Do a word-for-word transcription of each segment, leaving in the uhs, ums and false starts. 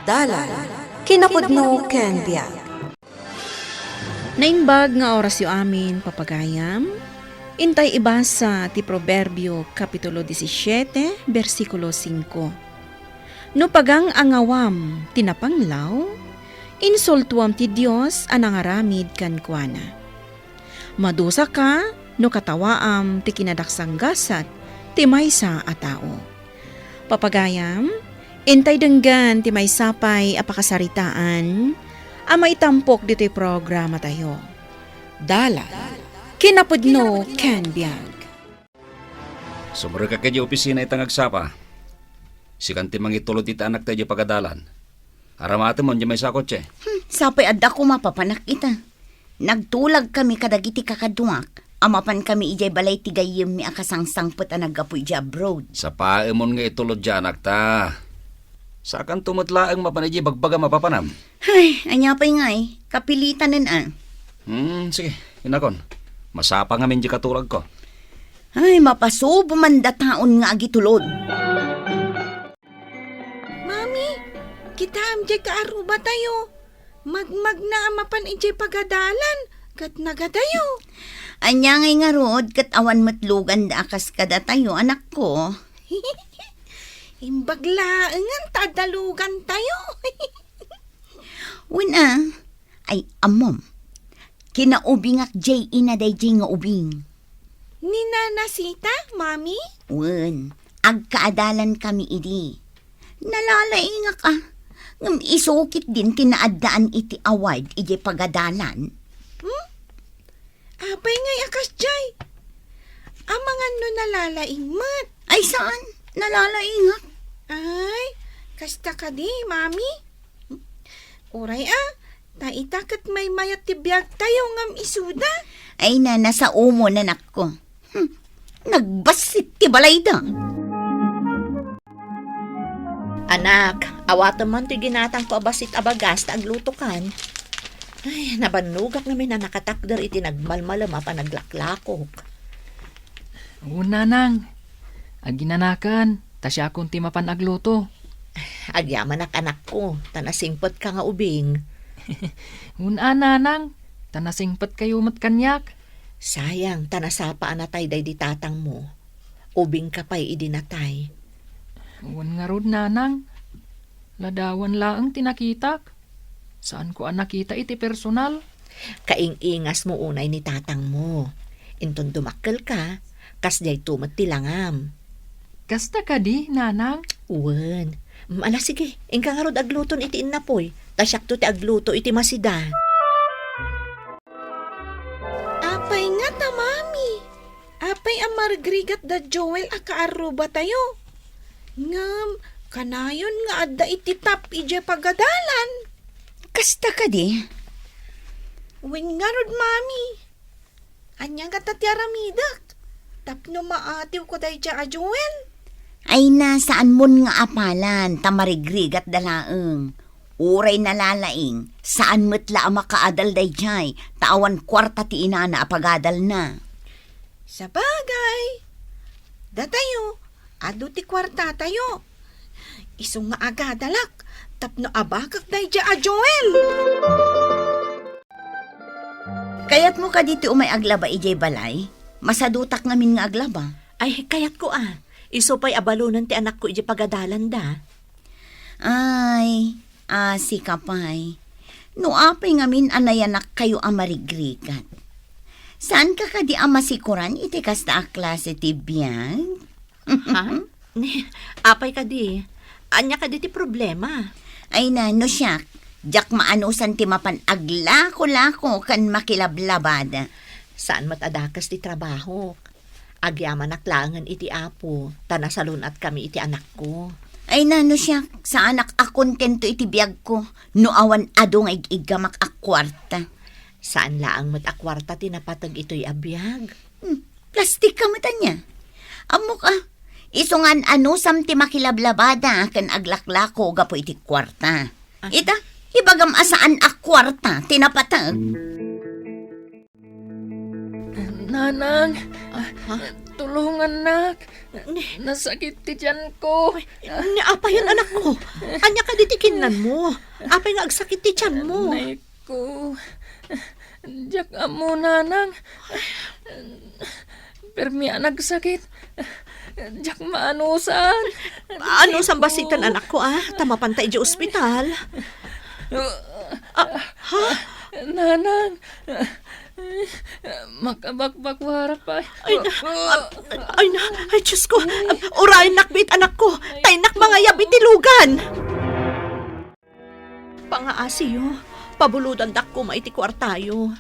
Dalan, kinapudno ken biag. Naimbag nga orasyo amin, papagayam. Intay ibasa ti Proverbio, Kapitulo disisiete, bersikulo singko. No pagang-angawam ti napanglaw, insultuam ti Dios a nangaramid kenkuana. Madusaka no katawaam ti kinadaksanggasat ti maysa a tao. Papagayam, intay denggen ti maysa pay a pakasaritaan a maitampok ditoy programatayo. Dalan, kinapudno ken biag. Sumrekak idiay opisina ita nga agsapa. Sikan ti mangitulod iti anakta idiay pagadalan. Aramatem diay maysa a kotse. Hmm, sapay adda koma papanak ita. Nagtulagkami kadagiti kakaduak a mapankami idiay balay ti gayyemmi a kasangsangpet a naggapu idiay abroad. Sapaemon nga itulod diay anakta. Sakanto met laeng mapan idiay bagbagam a papanam. Ay, ania pay ngay? Kapilitanen a. Hmm, sige, inakon. Masapa ngamin diay katulagko. Ay, mapasubo man dataon nga agitulod. Mami, kitaem diay kaarrubatayo. Magmagna a mapan idiay pagadalan, ket nagadayo. Ania ngay ngarud, ket awan met luganda a kas kadatayo, anakko? Imbag laengen ta adda lugantayo. Wen a, ay, ammom. Kinaubingak diay ina daydiay nga ubing. Ni Nana Sita, Mami? Wen, agkaadalankami idi. Nalalaingak a, ngem isu ketdin ti naaddaan iti award idiay pagadalan. Hmm? Apay ngay a kasdiay? Amangan no nalalaing met. Ay, saan? Nalalaingak. Ay, kasta kadi, Mami? Uray a, ta ita ket maymayat ti biagtayo ngem isuda. Ay, na, nasaomon, anakko. Hmm, nagbassit ti balayda. Anak, awatem man toy ginatangko a bassit a bagas ta aglutokan. Ay, nabannogak ngamin a nakatakder iti nagmalmalem a panaglaklakok. Wen, nanang. Aginanakan, ta siakon ti mapan agluto. Agyamanak, anakko, ta nasingpetka nga ubing. Wen a, nanang, ta nasingpetkayo met kaniak. Sayang, ta nasapa a natay daydi tatangmo. Ubingka pay idi natay. Wen ngarud, nanang. Ladawan laeng ti nakitak. Saanko a nakita iti personal. Kaing-ingasmo unay ni tatangmo. Inton dumakkelka, kasdiayto met ti langam. Kasta kadi, nanang? Wen. Mm, ala, sige, inka ngarud agluton iti innapoy, ta siakto ti agluto iti masida. Apay ngata, Mami? Apay a marigrigat da Joel a kaarrubatayo? Ngem, kanayon nga adda iti tap idiay pagadalan. Kasta kadi? Wen ngarud, Mami. Ania ngata ti aramidek tapno maatiwko daydiay a Joel? Ay na, saanmon nga apalan, ta marigrigatda laeng. Uray nalalaing, saan met la a makaadal daydiay, ta awan kuarta ti inana a pagadalna. Sabagay, datayo, adu ti kuartatayo. Isu nga agadalak tapno abakak daydiay a Joel. Kayatmo kadi ti umay aglaba idiay balay? Masadutak ngamin nga aglaba. Ay, kayatko a. Isu pay a balonen ti anakko idiay pagadalanda. Ay, asi ka pay. No apay ngamin a nayanakkayo a marigrigat. Saanka kadi a masikoran iti kasta a klase ti biag? Ha? Ni, apay kadi? Ania kadi ti problema? Ay na, no siak, diak maanusan ti mapan aglako-lako ken makilablabada. Saan met a dakes ti trabahok. Agyamanak laengen iti Apo, ta nasalun-atkami iti anakko. Ay na, no siak, saanak a kontento iti biagko, no awan adu nga ig-iggamak a kuarta. Saan laeng met a kuarta ti napateg itoy a biag. Hmm, plastik ka met ania. Ammok a, isu nga an-anusam ti makilablabada ken aglaklako gapu iti kuarta. Ah. Ita, ibagam a saan a kuarta ti napateg. Nanang, ah, ha? Tulongannak. Nasakit ti tiyanko. Ni apayon, anakko? Ania kadi ti kinnanmo? Apay nga agsakit ti tiyanmo? Nay ko. Diak ammo, nanang. Permi a nagsakit. Diak maanusan. Anusam basiten, anakko, a? Ta mapanta idiay ospital. Ah, ha? Nanang, makabakbakwarak pay. Ay, na, ah, ay, na, ay, Diyos ko. Urayennak met, anakko. Ta innak mangayab iti lugan. Pangaasiyo, pabulodandak koma iti kuartayo.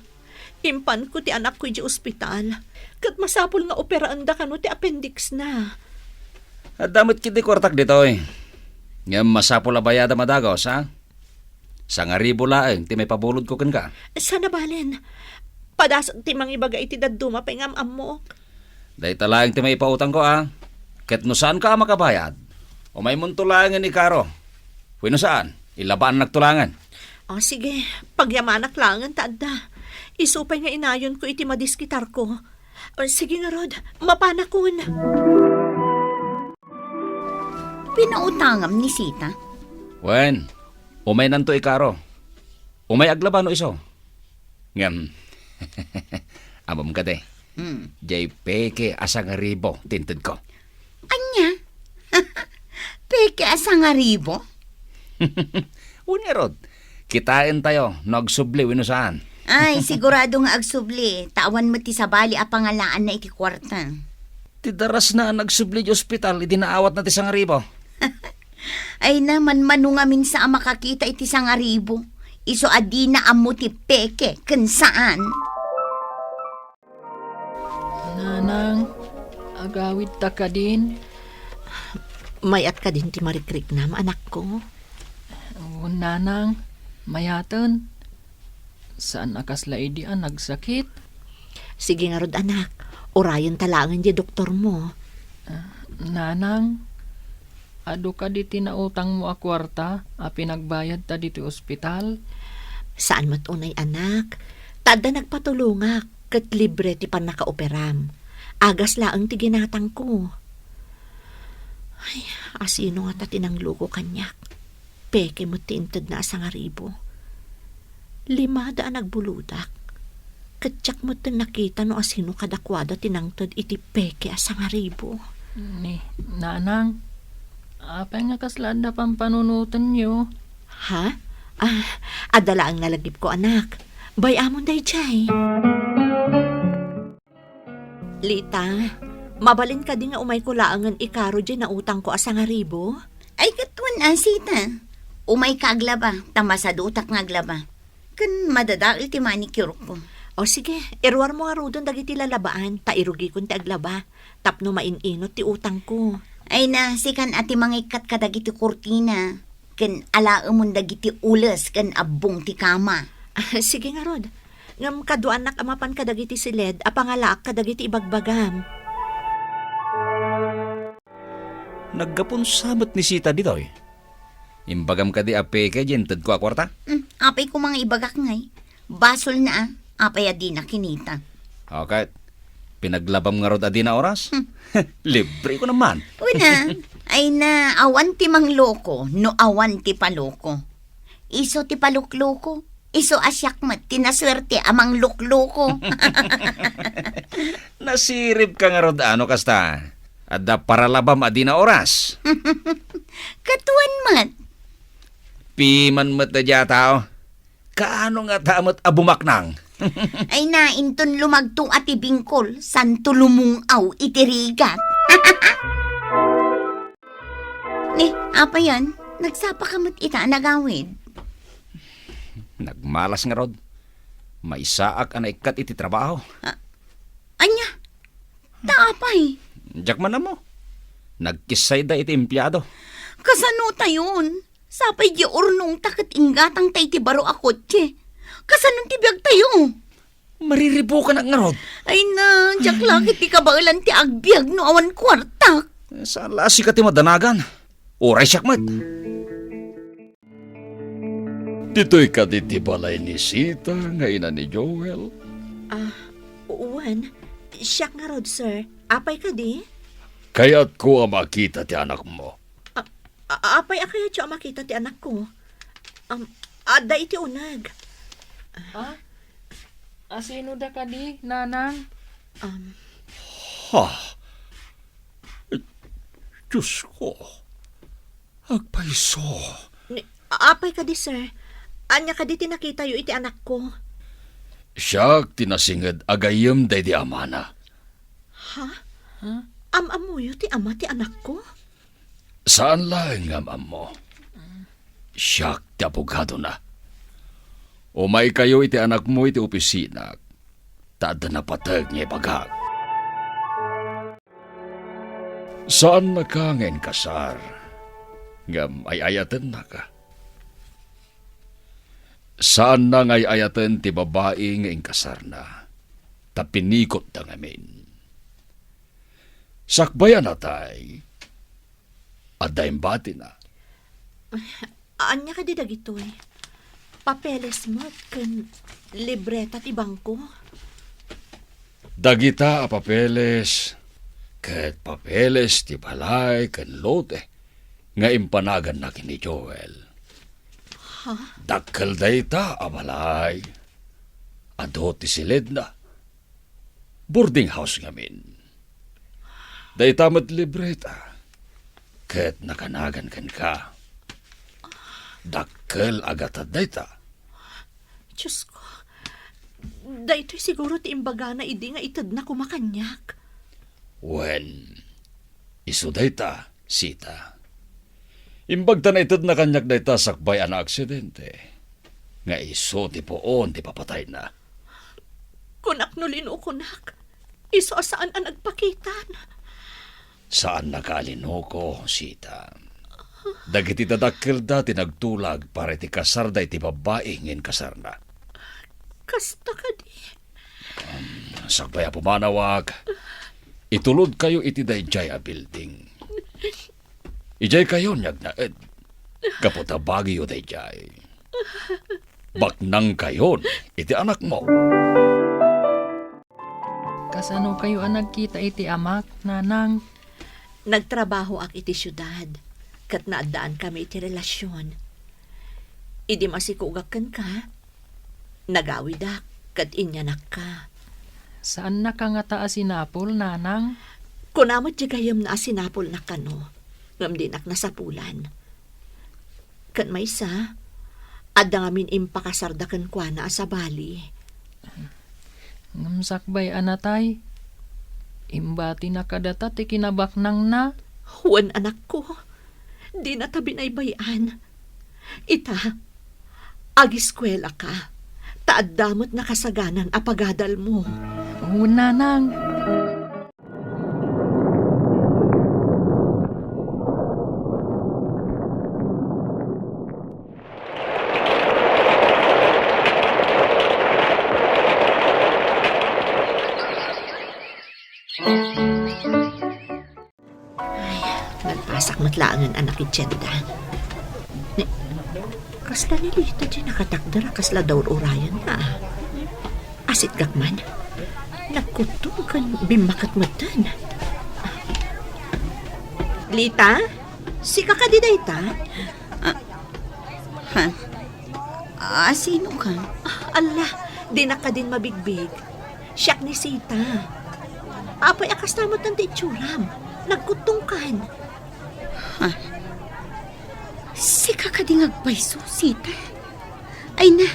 Impanko ti anakko idiay ospital, ket masapul nga operaenda kano ti appendixna. Adda met ketdi kuartak ditoy. Ngem masapul a bayadam a dagus, ha? Sangaribu laeng ti maipabulodko kenka. Saan a balen. Padasek ti mangibaga iti dadduma pay nga am-ammok. Dayta laeng ti maipautangko, a. Ket no saanka a makabayad, umaymonto laengen ikaro. Wenno saan, ilabaannakto laengen. O, sige, pagyamanak laengen ta adda. Isu pay nga inayonko iti madiskitarko. O, sige ngarud, mapanakon. Pinautangam ni Sita? Wen, umaynanto ikaro. Umay aglaba no isu. Ngem, ammom kadi, Hmm. diay peke a sangaribu ti intedko. Ania? Peke a sangaribu? Wen ngarud, kitaentayo no agsubli wenno saan. Ay, sigurado nga agsubli, ta awan met ti sabali a pangalaanna iti kuarta. Ti darasna a nagsubli idiay ospital idi naawatna ti sangaribu. Ay na, manmano ngamin sa a makakita iti sangaribu. Isu a dina ammo ti peke ken saan. Nanang, agawidta kadin? Mayat kadin ti marikriknam, anakko? Wen, nanang, mayaten. Saan a kasla idi a nagsakit. Sige ngarud, anak, urayenta laengen diay doktormo. Ah, nanang, adu kadi ti nautangmo a kuarta a pinagbayadta ditoy ospital? Saan met unay, anak. Ta adda nagpatulongak ket libre ti pannakaoperam. Agas laeng ti ginatangko. Ay, asino ngata ti nangloko kaniak? Peke met ti intedna a sangaribu. Limada a nagbulodak. Ket diak metten nakita no asino kadakuada ti nangted iti peke a sangaribu. Ni, nanang, apay nga kasla adda pampanunotenyo? Ha? Ah, adda laeng nalagipko, anak. Bay-amon daydiay. Lita, mabalin kadi nga umayko laengen ikaro diay nautangko a sangaribu? Ay, ket wen a, Sita. Umayka aglaba, ta masadutak nga aglaba. Ken madadael ti manicure-ko. O sige, iruarmo ngaruden dagiti lalabaan, ta irugikon ti aglaba, tapno main-inut ti utangko. Ay na, sikan a ti mangikkat kadagiti kurtina. Ken alaemon dagiti ules ken abbong ti kama. Ah, sige ngarud. Ngem kaduanak a mapan kadagiti siled a pangalaak kadagiti ibagbagam. Naggapun sa met ni Sita ditoy? Imbagam kadi a peke diay intedko a kuarta? Hmm, apay koma nga ibagak ngay. Basolna a, apay a dina kinita. Okay. Pinaglabam ngarud a dina oras? Hmm. Libre ko naman. Una, ay na, awan ti mangloko, no awan ti paloko. Isu ti palukloko, isu a siak met ti nasuerte a manglukloko. Nasirib ka ngarud ano kasta? Adda paralabam a dina oras. Katuan met. Piman met da dia tao. Kaano ngata met a bumaknang? Ay na, inton lumagto a ti bingkol, santo lumung-aw iti rigat. Ni, apayan, nagsapa ka met ita a nagawid. Nagmalas ngarud. Maysaak a naikkat iti trabaho. Ah, ania? Ta apay? Diak man ammo. Nagkissayda iti empleado. Kasano tayon? Sapay di urnongta ket inggatangta iti baro a kotse. Kasanon ti biagtayo? Mariribukanak ngarud. Ay na, diak la ket ti kabaelan ti agbiag no awan kuartak. Saan la a sika ti madanagan. Uray siak met. Ditoy kadi ti balay ni Sita nga ina ni Joel? Ah, wen. Siak ngarud, sir. Apay kadi? Kayatko a makita ti anakmo. A-, a-, apay a kayatyo a makita ti anakko? Am, adda iti uneg. Ah? Asino da kadi, Nanang? Am. Ha? Diyos ko, agpayso. Ni, apay kadi, sir? Ania kadi ti nakitayo iti anakko? Siak ti nasinged a gayyem daydi amana. Ha? Ha? Am-ammoyo ti ama ti anakko? Saan laeng nga am-ammo. Siak ti abogadona. Umaykayo iti anakmo iti opisinak, ta adda napateg nga ibagak. Saannaka nga inkasar, ngem ay-ayatennaka. Saanna nga ay-ayaten ti babai nga inkasarna, ta pinikotda ngamin. Sakbay a natay, adda imbatina. Ania kadi dagitoy? Papeles met ken libreta ti bangko? Dagita a papeles ket papeles ti balay ken lote nga impanaganna ken ni Joel. Ha? Dakkel dayta a balay. Adu ti siledna. Boarding house ngamin. Dayta met libreta ket nakanagan kenka. Dakkel a gatad dayta. Diyos ko, daytoy siguro ti imbagana idi nga itedna koma kaniak. Wen, isu dayta, Sita. Imbag ta naitedna kaniak dayta sakbay a naaksidente, nga isu ti puon ti papatayna. Kunak no linukonak, isu a saan a nagpakitan. Saannaka a linuko, Sita. Dagiti dadakkelda ti nagtulag para iti kasarda iti babbai nga inkasarna. Kasta kadi? Um, sakbay a pumanawak, itulodkayo iti daydiay a building. Idiaykayon nga agnaed. Gapu ta bagiyo daydiay. Baknangkayon iti anakmo. Kasanokayo a nagkita iti amak, Nanang? Nagtrabahoak iti siudad, ket naaddaankami iti relasion. Idi masikogak kenka, nagawidak ket inyanakka. Saannaka ngata a sinapul, Nanang? Kuna met ti gayyemna a sinapulnak kano, ngem dinak nasapulan. Ket maysa, adda ngamin impakasarda kenkuana a sabali. Ngem sakbay a natay, imbatina kadata ti kinabaknangna. Wen, anakko, dinata binaybay-an. Ita, agiskuelaka, ta adda met nakasaganan a pagadalmo. Wen, Nanang. Ay, nagpasak met laengen a nakidsianda. Ni, kasla ni Lita diay nakatakder a kasla daur-urayenna. Asitgak man. Nagkuttong ken bimmaket metten. Lita, sika kadi dayta? Ah, ha? Ah, sino ka? Ah, Allah, dinak kadin mabigbig. Siak ni Sita. Apay a kasta met ti itsuram? Nagkuttongkan. Ha? Sika kadi nga agpayso, Sita? Ay na,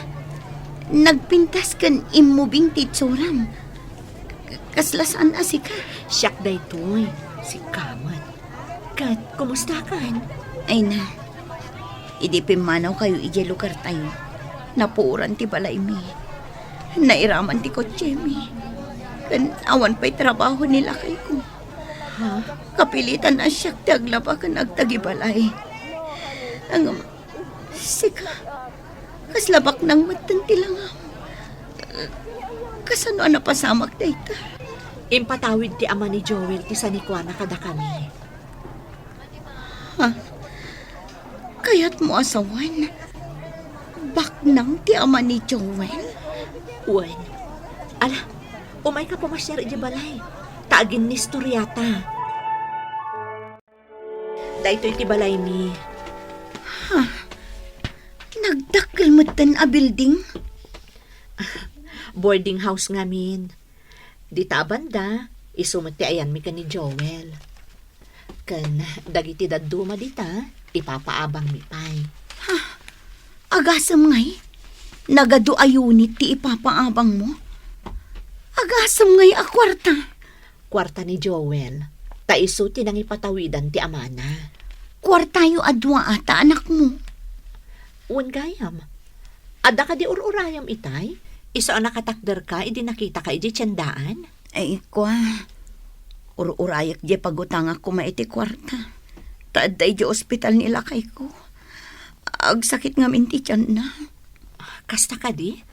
nagpintas ken immubing ti itsuram. K-, kasla saan a sika? Siak daytoy, sika met. Ket, kumustakan? Ay na, idi pimmanawkayo idiay lugartayo, napuoran ti balaymi. Nairaman ti kotsemi. Ken awan pay trabaho ni lakayko. Ha? Kapilitan a siak ti aglaba ken agtagibalay. Ngem, sika, kasla baknang metten ti langam. Kasano a napasamak dayta? Impatawid ti ama ni Joel ti sanikuana kadakami. Ha? Kayatmo a sawen, baknang ti ama ni Joel? Wen. Ala, umayka pumasiar idiay balay. Ta aginnistoriata. Daytoy ti balaymi. Ha? Nagdakkel metten a building? Boarding house ngamin. Dita a banda, isu met ti ayanmi ken ni Joel. Ken dagiti dadduma dita, ipapaabangmi pay. Ha? Agasem ngay? Nagadu a unit ti ipapaabangmo? Agasem ngay a kuarta? Kuarta ni Joel, ta isu ti nangipatawidan ti amana. Kuartayo a dua ata, anakmo. Wen gayam. Adda kadi ur-urayam itay? Isu a nakatakderka idi nakitaka idiay tiendaan? Ay, kua. Ur-urayek diay pagutangak koma iti kuarta. Ta adda idiay ospital ni lakayko. Agsakit ngamin ti tianna. Kasta kadi?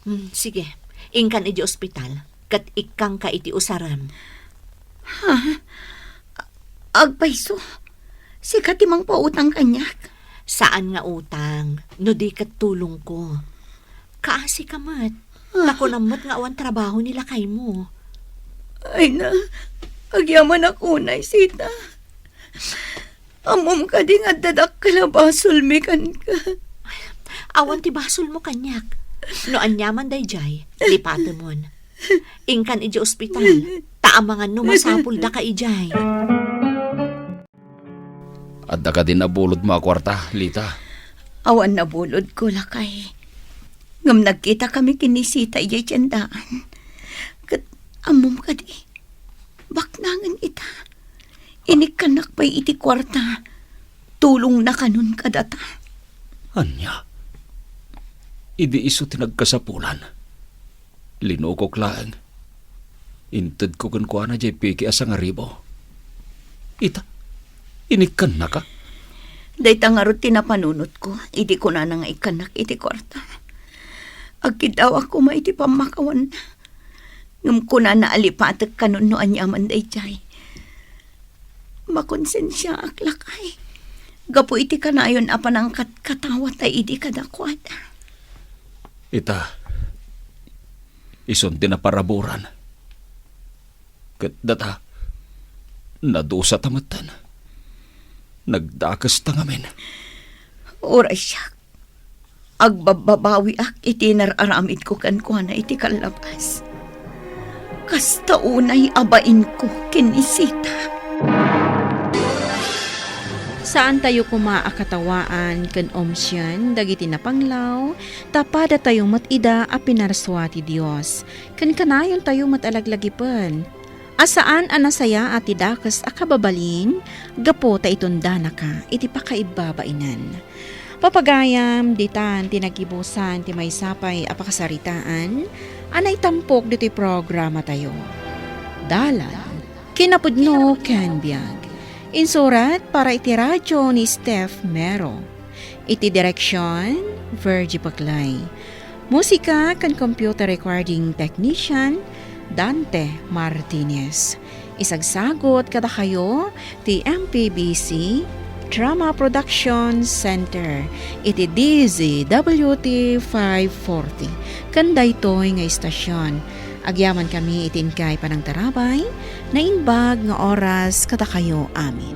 Hmm, sige. Inkan idiay ospital, ket ikkangka iti usarem. Ha? Agpayso? Sika ti mangpautang kaniak? Saan nga utang, no di ket tulongko. Kaasika met. Ah. Ta kunam met nga awan trabaho ni lakaymo. Ay na, agyamanak unay, Sita. Ammom kadi nga adda dakkel a basolmi kenka? Awan ti basolmo kaniak. No aniaman daydiay, lipatemon. Inkan idiay ospital, ta amangan no masapuldaka idiay. Adda kadi nabulodmo a kuarta, Lita? Awan nabulodko, lakay. Ngem nagkitakami ken ni Sita idiay tiendaan. Ket ammom kadi, baknangen ita. Inikkannak pay iti kuarta. Tulongna kanon kadata. Ania? Idi isu ti nagkasapulan, linukok laeng. Intedko kenkuana diay peke a sangaribu. Ita, inikkannaka? Dayta ngarud ti napanunotko idi kunana nga ikkannak iti kuarta. Agkiddawak koma iti pammakawanna. Ngem kunana a lipatek kanon no aniaman daydiay. Makonsensiaak, lakay, gapu iti kanayon a panangkatkatawata idi kadakuada. Ita, isun ti naparaburan. Ket data, nadusata metten. Nagdakesta ngamin. Uray siak, agbabbabawiak iti nar-aramidko kenkuana iti kallabas. Kasta unay a bainko ken ni Sita. Saantayo koma a katawaan ken umsien dagiti napanglaw, ta padatayo met ida a pinarsua ti Dios, ken kanayontayo met a laglagipen a saan a nasayaat ti dakes a kababalin gapu ta itundanaka iti pakaibabainan. Papagayam, ditan ti naggibusan ti maysa pay a pakasaritaan a naitampok ditoy programatayo. Dalan, kinapudno ken biag. Insurat para iti radio ni Steph Mero. Iti direksion, Virgie Paclay. Musika ken computer recording technician, Dante Martinez. Isagsagut kadakayo ti M P B C Drama Production Center iti D Z W T five forty ken daytoy nga istasion. Agyamankami iti inkay panangtarabay, naimbag nga oras kadakayo amin.